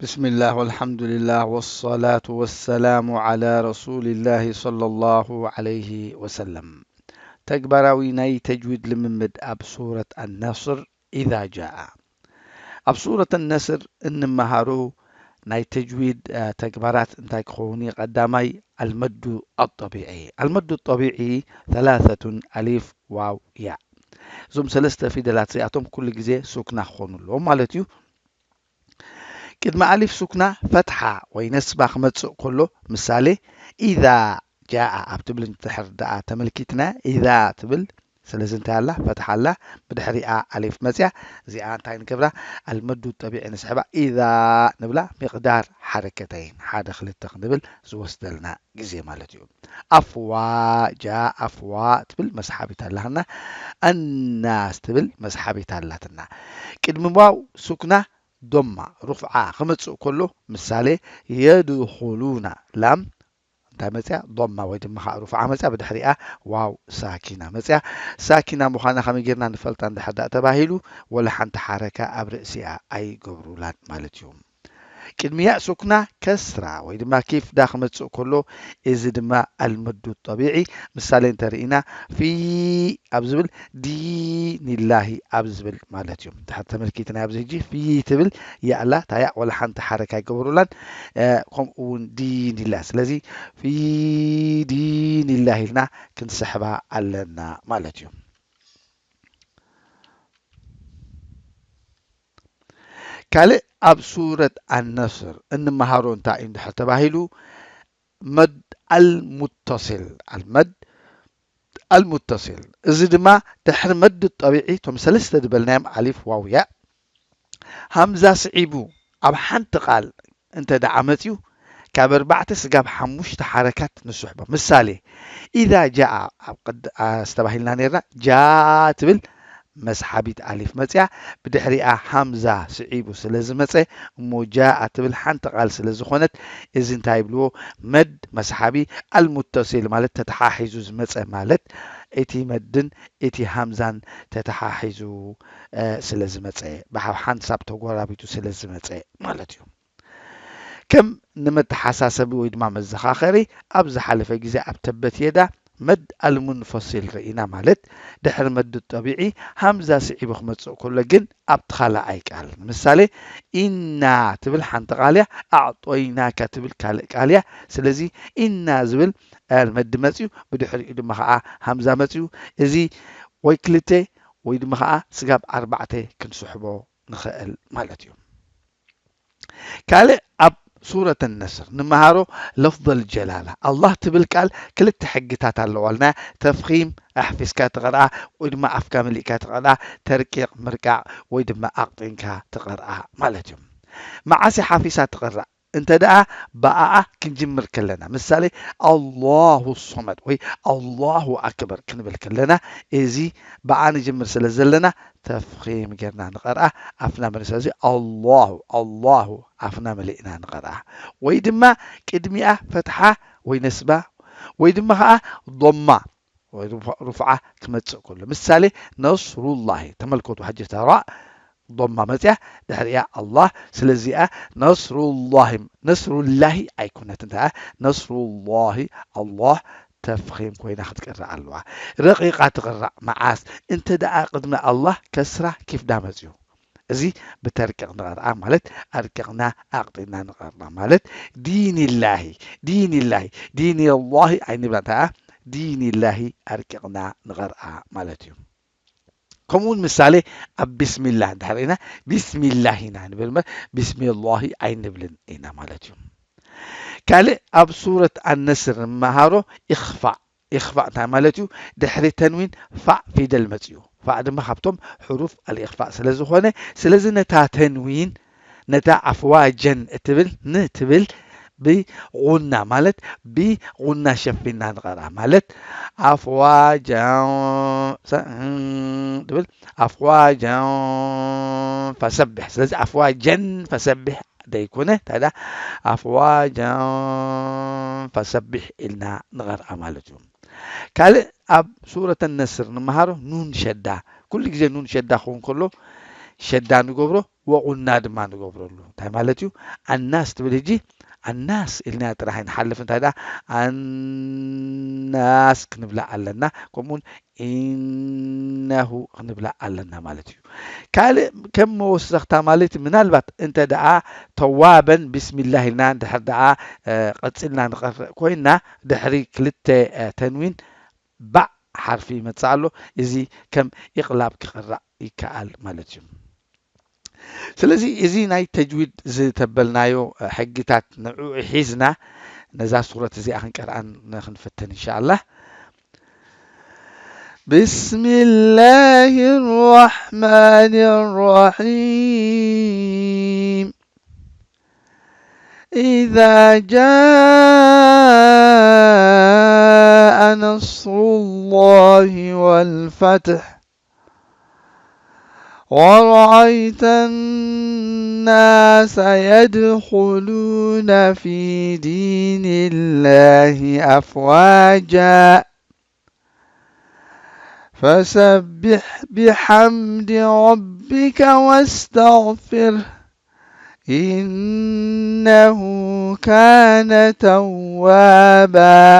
ብስሚላህ ወልሓምዱሊላህ ወሰላቱ ወሰላሙ ዓላ ረሱሊላህ ሰለላሁ ዓለይሂ ወሰለም። ተግባራዊ ናይ ተጅዊድ ልምምድ ኣብ ሱረት ኣነስር ኢዛ ጃኣ። ኣብ ሱረት ኣነስር እንመሃሩ ናይ ተጅዊድ፣ አ፣ ተግባራት እንታይ ክኸውን እዩ? ቀዳማይ ኣልመዱ ኣጠቢዒ። ኣልመዱ ኣጠቢዒ ተላተቱን ኣሊፍ ዋው ያ። እዞም ሰለስተ ፊደላት እዚኣቶም ኩሉ ግዜ ሱክና ክኾኑ ኣለዎም ማለት እዩ። ቅድሚ ኣሊፍ ሱክና ፈትሓ ወይ ነስባ ክመጽእ ከሎ፣ ምሳሌ፣ ኢዛ ጃኣ ኣብ ትብል እንድሕር ደኣ ተመልኪትና፣ ኢዛ ትብል፣ ስለዚ እንታይ ኣላ? ፈትሓ ኣላ። ብድሕሪኣ ኣሊፍ መጽያ፣ እዚኣ እንታይ ንገብራ? ኣልመዱ ጠቢዒ ንስሕባ፣ ኢዛ ንብላ። ሚቕዳር ሓረከተይን፣ ሓደ ክልተ ክንብል ዝወስደልና ግዜ ማለት እዩ። ኣፍዋ፣ ጃ ኣፍዋ ትብል መስሓቢት ኣላትና። ኣናስ ትብል መስሓቢት ኣላትና። ቅድሚ ዋው ሱክና ዶማ፣ ሩፍዓ ክመጽእ ከሎ፣ ምሳሌ፣ የድኹሉና፣ ላም እንታይ መጽያ? ዶማ ወይ ድማ ኸዓ ሩፍዓ መጽያ፣ ብድሕሪኣ ዋው ሳኪና መጽያ። ሳኪና ምዃና ከመይ ጌርና ንፈልጣ እንድሕር ደኣ ተባሂሉ፣ ወላ ሓንቲ ሓረካ ኣብ ርእሲኣ ኣይገብሩላን ማለት እዩ። ቅድሚ ያእ ሱክና ከስራ ወይ ድማ ኪፍዳ ክመጽእ ከሎ፣ እዚ ድማ ኣልመዱ ጠቢዒ። ምሳሌ እንተርኢና፣ ፊ ኣብ ዝብል፣ ዲኒላሂ ኣብ ዝብል ማለት እዩ። ድሕር ተመልኪትና ኣብዚ ሕጂ ፊ ትብል ያእ ኣላ፣ እታ ያእ ወላ ሓንቲ ሓረካ ኣይገበሩላን። እ፣ ከምኡ እውን ዲኒላህ። ስለዚ ፊ ዲኒላህ ኢልና ክንስሕባ ኣለና ማለት እዩ። ካልእ ኣብ ሱረት ኣነስር እንመሃሮ እንታይ እዩ እንድሕር ተባሂሉ፣ መድ ኣልሙተሲል፣ ኣልመድ ኣልሙተሲል። እዚ ድማ ድሕሪ መድ ጠቢዒ፣ እቶም ሰለስተ ዝበልናዮም ኣሊፍ ዋው ያእ ሃምዛ ስዒቡ ኣብ ሓንቲ ቃል እንተ ደኣ መጺኡ፣ ካብ ኣርባዕተ ስጋብ ሓሙሽተ ሓረካት ንስሕቦ። ምሳሌ፣ ኢዛ ጃኣ ኣብ ቅድ-፣ ኣስተባሂልና ነርና፣ ጃ ትብል መስሓቢት ኣሊፍ መጽያ፣ ብድሕሪኣ ሃምዛ ስዒቡ ስለ ዝመጸ፣ እሞ ጃኣ ትብል ሓንቲ ቃል ስለ ዝኾነት፣ እዚ እንታይ ይብልዎ? መድ መስሓቢ ኣልሙተሲል ማለት ተተሓሒዙ ዝመጸ ማለት፣ እቲ መድን እቲ ሃምዛን ተተሓሒዙ፣ እ፣ ስለ ዝመጸ፣ ብሓ-፣ ሓንሳብ ተጎራቢቱ ስለ ዝመጸ ማለት እዩ። ከም ንመተሓሳሰቢ ወይ ድማ መዘኻኸሪ፣ ኣብ ዝሓለፈ ግዜ ኣብ ተበት የዳ መድ ኣልሙንፈሲል ርኢና፣ ማለት ድሕሪ መድ ጠቢዒ ሃምዛ ስዒቡ ክመጽእ ከሎ ግን ኣብቲ ካልኣይ ቃል፣ ንምሳሌ፣ ኢና ትብል ሓንቲ ቃል እያ፣ ኣዕጦይናካ ትብል ካልእ ቃል እያ። ስለዚ ኢና ዝብል፣ እ፣ መዲ መጽዩ፣ ብድሕሪኡ ድማ ኸዓ ሃምዛ መጽዩ። እዚ ወይ ክልተ ወይ ድማ ኸዓ ስጋብ ኣርባዕተ ክንስሕቦ ንኽእል ማለት እዩ። ካልእ ኣብ ሱረት ነስር ንመሃሮ ለፍዘል ጀላላ። ኣላህ ትብል ቃል ክልተ ሕግታት ኣለዋ። ተፍኺም ኣሕፊዝካ ትቐርኣ ወይ ድማ ኣፍካ መሊእካ ትቐርኣ፣ ተርቂቕ ምርቃዕ ወይ ድማ ኣቕጢንካ ትቐርኣ ማለት እዩ። መዓስ ሓፊሳ ትቐርኣ? እንተ ደኣ ብኣኣ ክንጅምር ከለና፣ ምሳሌ፣ ኣላሁ ሶመድ ወይ ኣላሁ ኣክበር ክንብል ከለና፣ እዚ ብኣ ንጅምር ስለ ዘለና፣ ተፍኺም ጌርና ንቐርኣ፣ ኣፍና መሊእና። ስለዚ ኣላሁ፣ ኣላሁ፣ ኣፍና መሊእና ንቐርኣ። ወይ ድማ ቅድሚኣ ፈትሓ ወይ ነስባ፣ ወይ ድማ ኸዓ ዶማ ወይ ሩፍ-፣ ሩፍዓ ክመጽእ ከሎ። ምሳሌ፣ ነስሩላሂ። ተመልከቱ፣ ሕጂ እታ ራእ ዶማ መጽያ፣ ድሕሪኣ ኣላህ። ስለዚኣ ነስሩላሂ፣ ነስሩላሂ ኣይኮነትን፣ እንታ ነስሩላሂ፣ ኣላህ ተፍኺም ኮይና ክትቅራእ ኣለዋ። ረቂቓ ትቕራእ መዓስ? እንተ ደኣ ቅድሚ ኣላህ ከስራ ኪፍዳ መጽዩ። እዚ ብተርቂቕ ንቐርኣ፣ ማለት ኣርቂቕና ኣቕጢና ንቐርኣ ማለት፣ ዲኒላሂ፣ ዲኒላሂ፣ ዲኒላሂ ኣይንብላ፣ እንታይ ደኣ ዲኒላሂ ኣርቂቕና ንቐርኣ ማለት እዩ። ከምኡ እውን ምሳሌ ኣብ ቢስሚላህ እንድሕር ኢና፣ ቢስሚላህ ኢና ንብል እምበር ቢስሚላሂ ኣይንብልን ኢና ማለት እዩ። ካልእ ኣብ ሱረት ኣነስር ንመሃሮ ኢኽፋእ። ኢኽፋእ እንታይ ማለት እዩ? ድሕሪ ተንዊን ፋእ ፊደል መጽዩ። ፋእ ድማ ካብቶም ሕሩፍ ኣልኢኽፋእ ስለ ዝኾነ፣ ስለዚ ነታ ተንዊን፣ ነታ ኣፍዋጀን እትብል፣ ን ትብል ብጉና ማለት ብጉና ሸፊና ንቐርኣ። ማለት ኣፍዋጀን ሰ-፣ ትብል ኣፍዋጀን ፈሰብሕ። ስለዚ ኣፍዋጀን ፈሰብሕ ደይኮነ፣ እንታይ ደኣ ኣፍዋጀን ፈሰብሕ ኢልና ንቐርኣ ማለት እዩ። ካልእ ኣብ ሱረት ነስር ንመሃሮ ኑን ሸዳ። ኩሉ ግዜ ኑን ሸዳ ክኸውን ከሎ ሸዳ ንገብሮ፣ ወቑና ድማ ንገብረሉ። እንታይ ማለት እዩ? ኣናስ ትብል ሕጂ፣ ኣናስ ኢልና ጥራሕ ይንሓልፍ። እንታይ ደኣ ኣናስ ክንብላ ኣለና፣ ከምኡውን ኢነሁ ክንብላ ኣለና ማለት እዩ። ካልእ ከም መወሰኽታ ማለት ምናልባት እንተ ደኣ ተዋበን ቢስሚላህ ኢልና እንድሕር ደኣ ቀጺልና ንቐርእ ኮይንና ድሕሪ ክልተ ተንዊን ባዕ ሓርፊ ይመጽእ ኣሎ። እዚ ከም ኢቕላብ ክቕራእ ይከኣል ማለት እዩ። ስለዚ እዚ ናይ ተጅዊድ ዝተበልናዮ ሕግታት ንዕኡ ሒዝና ነዛ ሱረት እዚኣ ክንቀርኣን ክንፍትን እንሻኣላህ። بسم الله الرحمن الرحيم. إذا جاء نصر الله والفتح ورأيت الناس يدخلون في دين الله أفواجا فسبح بحمد ربك واستغفره إنه كان توابا.